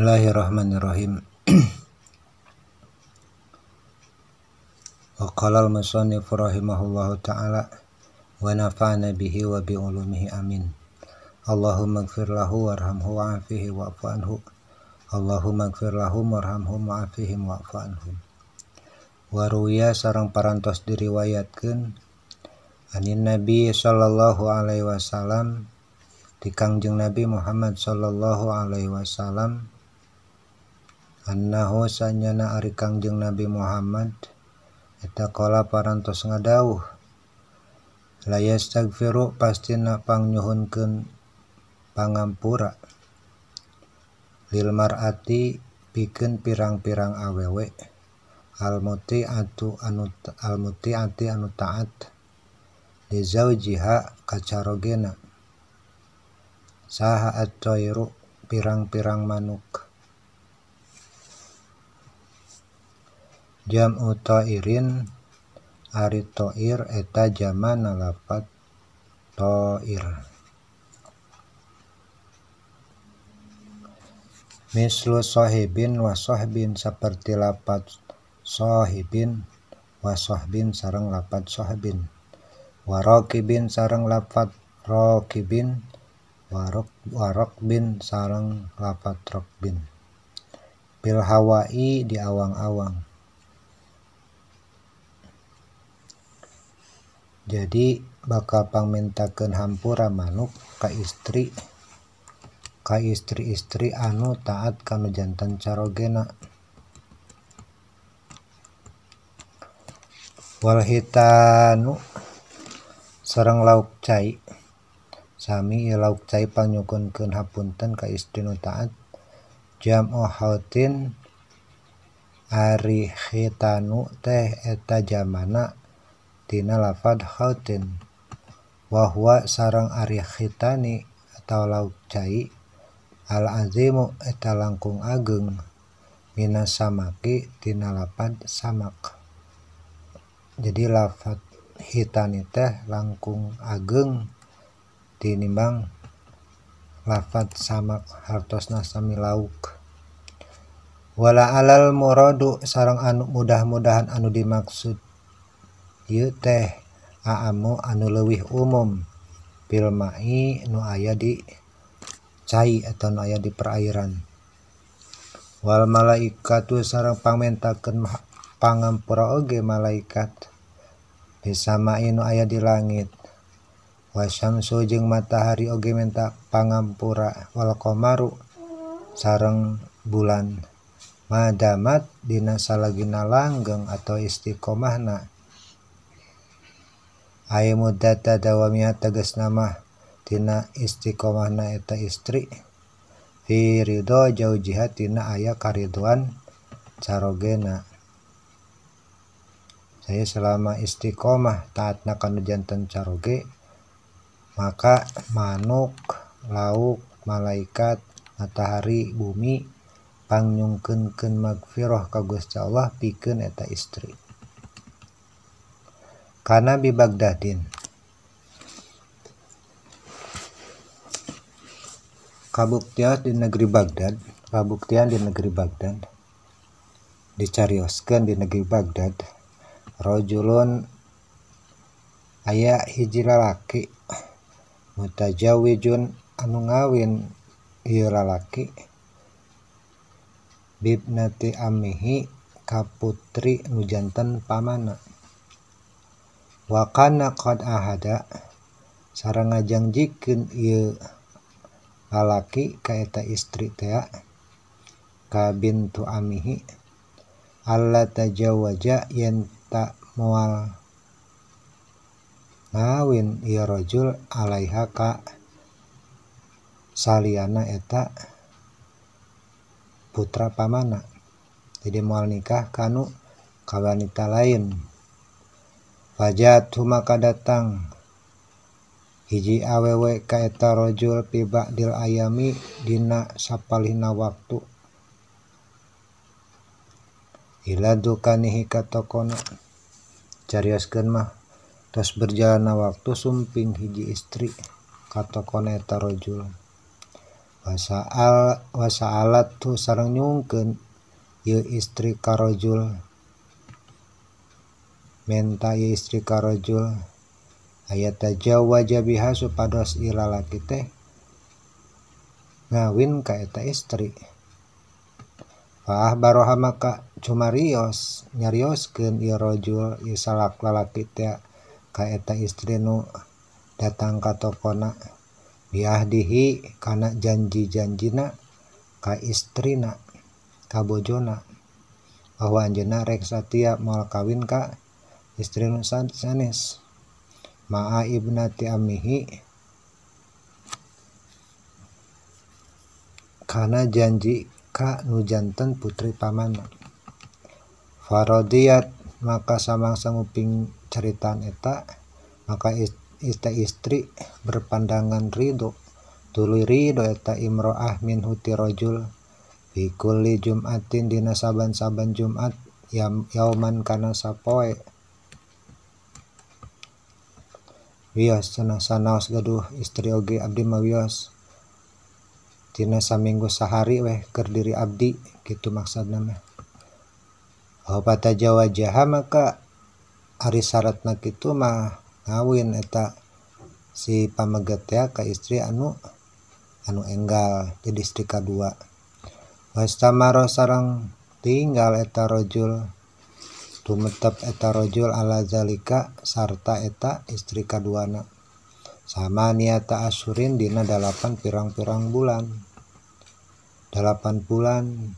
Bismillahirrahmanirrahim. Wa qala al-musannif rahimahullahu ta'ala wa nafa'ana bihi wa bi ulumihi amin. Allahumma ighfir lahu warhamhu wa'afihi wa'fu anhu. Allahumma ighfir lahum warhamhum wa'afihim wa'fu anhum. Wa ruwiya sareng parantos diriwayatkeun anin Nabi sallallahu alaihi wasallam di Kangjeng Nabi Muhammad sallallahu alaihi wasallam annahu sanyana ari Kangjeng Nabi Muhammad eta qala parantos ngadawuh la yastaghfiru pastina pangnyuhunkeun pangampura lil mar'ati pikeun pirang-pirang awewe almuti'atu anu almuti'ati anu taat li zaujiha kacarogena saha at-tayru pirang-pirang manuk jam'u ta'irin ari ta'ir eta jamana lafat ta'ir mislu sahibin wa sahbin saperti lafat sahibin wa sahbin sareng lafat sahbin wa raqibin sareng lafat raqibin warokbin sareng lafat rokbin bil hawai di awang-awang. Jadi bakal pangmintakeun hampura manuk ka istri ka istri-istri anu taat kanu jantan carogena. Wal hitanu sareng lauk cai sami ieu lauk cai pangnyuhunkeun hapunten ka istri nu taat jam'u hautin ari khitanu teh eta jamana tina lafad hautin wa huwa sareng ari khitani atau lauk cai al azimu eta langkung ageng minas samaki tina lafad samak. Jadi lafad hitani teh langkung ageng tinimbang lafad samak hartosna sami lauk. Wala alal muradu sareng anu mudah-mudahan anu dimaksud ieu teh aamu anu leuwih umum fil ma'i nu aya di cai atau nu aya di perairan. Wal malaikatu sareng pangmentakeun pangampura oge malaikat bisama'i nu aya di langit. Wasyamsu jeung matahari oge menta pangampura wal qamaru sareng bulan madamat dina salagina langgeng atau istiqomahna ay muddata dawamiha tegasna mah tina istiqomahna eta istri fi ridho jaujiha tina aya kariduan carogena. Saya selama istiqomah taatna kanu janten caroge maka manuk, lauk, malaikat, matahari, bumi pangnyungkeunkeun magfirah ka Gusti Allah pikeun eta istri. Kana bi Baghdadin kabuktian di negeri Baghdad, kabuktian di negeri Baghdad dicarioskeun di negeri Baghdad rajulun aya hiji lalaki mutajawijun anu ngawin ieu lalaki bibnati ammihi ka putri nu janten pamana wa kana qad ahada sareng ngajangjikeun ieu lalaki ka eta istri teh ka bintu ammihi alla tajawaja yen ta moal ngawin ieu rajul alaiha ka saliyana eta putra pamana. Jadi moal nikah kanu ka wanita lain. Fajatu maka datang hiji awewe ka eta rajul fi ba'dil ayami dina sapalihna waktu ila dukanihi ka tokona. Carioskeun mah tos berjalanna waktu sumping hiji istri ka tokona eta rajul. Wasa'al wasa'alat tu sareng nyungkeun ieu istri ka rajul menta ieu istri ka rajul aya tajawwaja biha supados ieu lalaki teh ngawin ka eta istri. Fa ahbaroha maka cumarios nyarioskeun ieu rajul ieu salak lalaki teh ka eta istri nu datang ka tokona biahdihi kana janji-janjina ka istrina ka bojona bahwa anjeunna rek satia moal kawin ka istri nu sanes ma'a ibnati ammihi kana janji ka nu janten putri pamanna. Faradiyat maka samangsa nguping caritaan eta maka istri berpandangan ridho tuluy ridho eta imro'ah minhu ti rajul fi kulli jum'atin dina saban-saban Jumat yauman kana sapoe. Wios cenah sanaos gaduh istri oge abdi mah wios tina saminggu sahari weh keur diri abdi kitu maksudna mah. Oh patajawajaha maka ari syaratna kitu mah ngawin eta si pameget teh ka istri anu anu enggal jadi istri kadua. Wastamaro sareng tinggal eta rajul tumetep eta rajul ala zalika sarta eta istri kaduana sama niata asurin dina 8 pirang-pirang bulan 8 bulan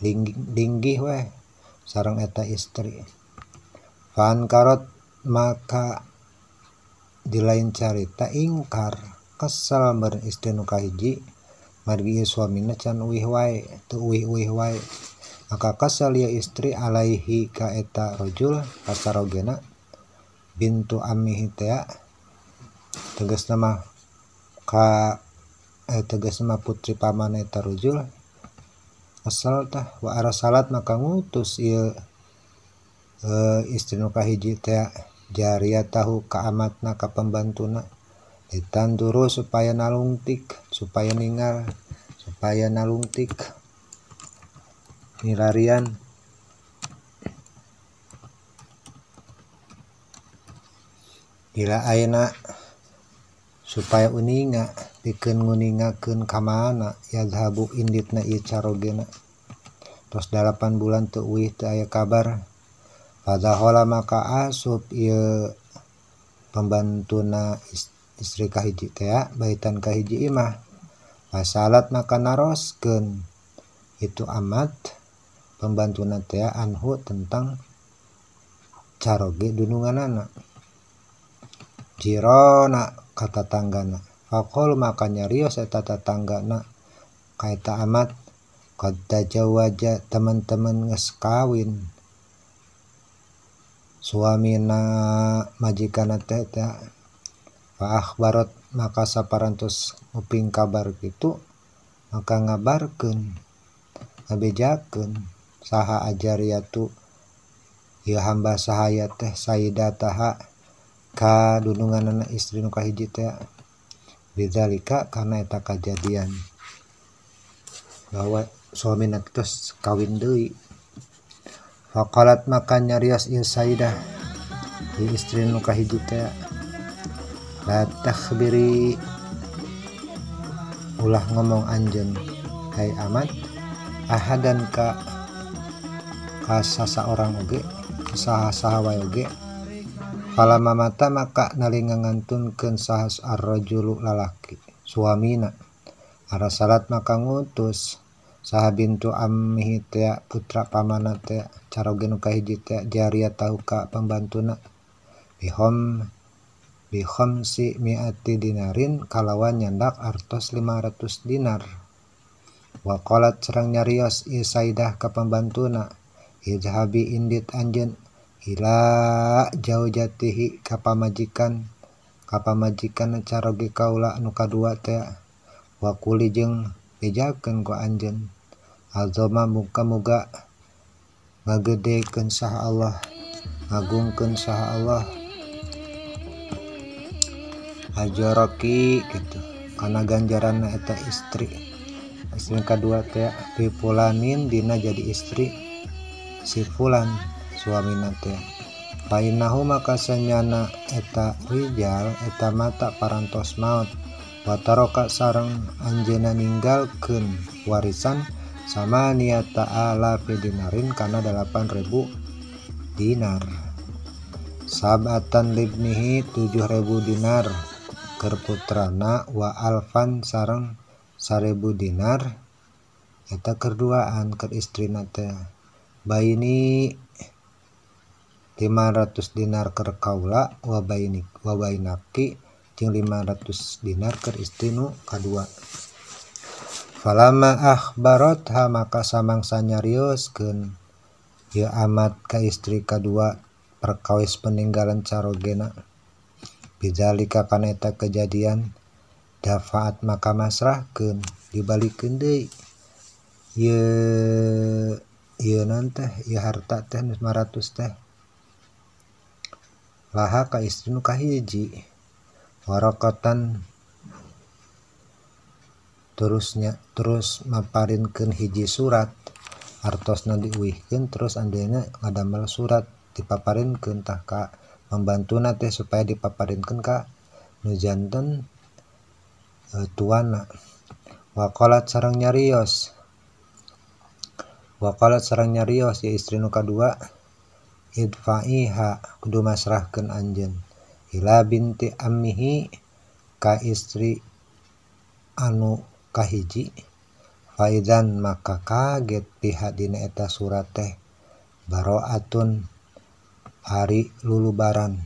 linggih weh sareng eta istri. Fan karot maka di lain carita ingkar kesel meureun istri nu kahiji margi ieu suamina can uih wae teu uih-uih wae maka kesel ieu istri alaihi ka eta rajul kasarogena bintu ammihi teh tegasna mah ka tegasna mah putri paman eta rajul kesel tah wa arsalat maka ngutus ieu istri nu kahiji teh jariyatahu ka amatna ka pembantuna ditanduru supaya nalungtik supaya ningal supaya nalungtik milarian ila ayeuna supaya uninga pikeun nguningakeun ka mana yadhabu inditna ieu carogena. Tos 8 bulan teu uih teu aya kabar. Fadahola maka asup ieu pembantuna istri kahiji teh baitan kahiji imah. Fasalat maka naroskeun itu amat pembantuna teh anhu tentang caroge dununganana. Jirona ka tatanggana. Faqol maka nyarios eta tatanggana ka eta amat qad tajawaja teman-teman geus kawin suamina majikana teh teh. Fa akhbarat maka saparantos nguping kabar kitu maka ngabarkeun ngabejakeun saha ajariyatu ieu hamba sahaya teh sayyidataha ka dununganana istri nu kahiji teh bidzalika kana eta kajadian bahwa suamina tos kawin deui. Faqalat maka nyarios ieu sayyidah ieu istri nu kahiji teh la takhbiri ulah ngomong anjeun hai amat ahadan ka sasaorang oge saha-saha wae oge. Falama mata maka nalinga ngantunkeun saha ar-rajulu lalaki suamina arasalat maka ngutus saha bintu ammihi teh putra pamana teh caroge nu kahiji teh jariyatahu ka pembantuna bihom bikhamsi mi'ati dinarin kalawan nyandak artos 500 dinar. Wa qalat sareng nyarios ieu Saidah ka pembantuna idhabi indit anjeun ila jaujatihi ka pamajikan caroge kaula anu kadua teh wa kuli jeung bejakeun ku anjeun azama muga-muga ngagedekeun saha Allah ngagungkeun saha Allah ajaraki gitu. kana ganjaranna eta istri. Istri kadua teh fi fulanin dina jadi istri si fulan suamina teh. Fa innahu maka sanyana eta rijal eta mata parantos maut wa taraka sareng anjeunna ninggalkeun warisan sama niata ala fi dinarin kana 8.000 dinar. Sab'atan libnihi 7.000 dinar keur putrana wa alfan sareng 1.000 dinar eta kerduaan keur istrina teh. Baini 500 dinar keur kaula wa baini wa bainaki jeung 500 dinar keur istri nu kadua. Falama akhbaratha maka samangsa nyarioskeun ieu amat ka istri kadua perkawis peninggalan carogena. Bidzalika kana eta kejadian dafaat maka masrahkeun dibalikeun deui ieu ieu naon teh ieu harta teh 500 teh laha ka istri nu kahiji. Warokotan terusnya terus maparinkeun hiji surat artosna diuihkeun terus anjeunna ngadamel surat dipaparinkeun tah ka pambantuna teh supaya dipaparinkeun ka nu janten tuana. Waqalat sareng nyarios, waqalat sareng nyarios ya istri nu kadua idfa'iha kudu masrahkeun anjeun ila binti ammihi ka istri anu kahiji. Faidan maka kaget pihak dina eta surat teh baroatun ari lulubaran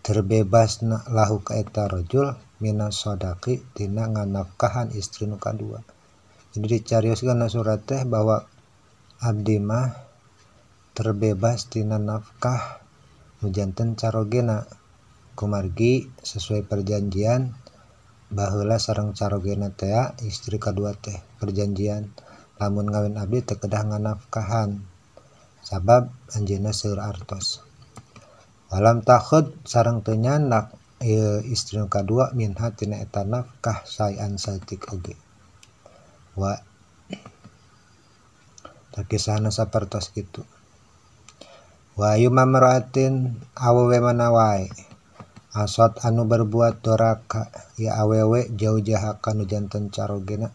terbebas na lahu ka eta rajul minas sodaqi tina nganafkahan istri nu kadua. Jadi dicarioskeun na surat teh bahwa abdi mah terbebas tina nafkah nu janten carogena kumargi sesuai perjanjian baheula sareng carogena teh istri kadua teh perjanjian lamun ngawin abdi teu kedah nganafkahan sabab anjeunna seueur artos. Walam takhud sareng teu nyandak ieu istri nu kadua minha tina eta nafkah saean saeutik oge. Wa takisahna sapertos kitu. Wa ayyuma mar'atin awewe mana wae asot anu berbuat doraka ya awewe jauh jaha kanu janten carogena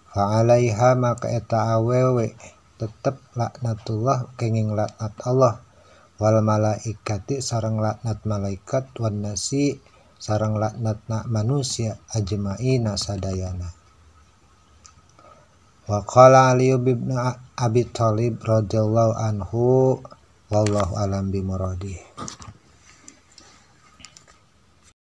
fa alaiha maka eta awewe tetep laknatullah kenging laknat Allah wal malaikati sareng laknat malaikat wan nasi sareng laknatna manusia ajmaina sadayana. Wa qala Ali bin Abi Thalib radhiyallahu anhu wallahu alam bi muradih.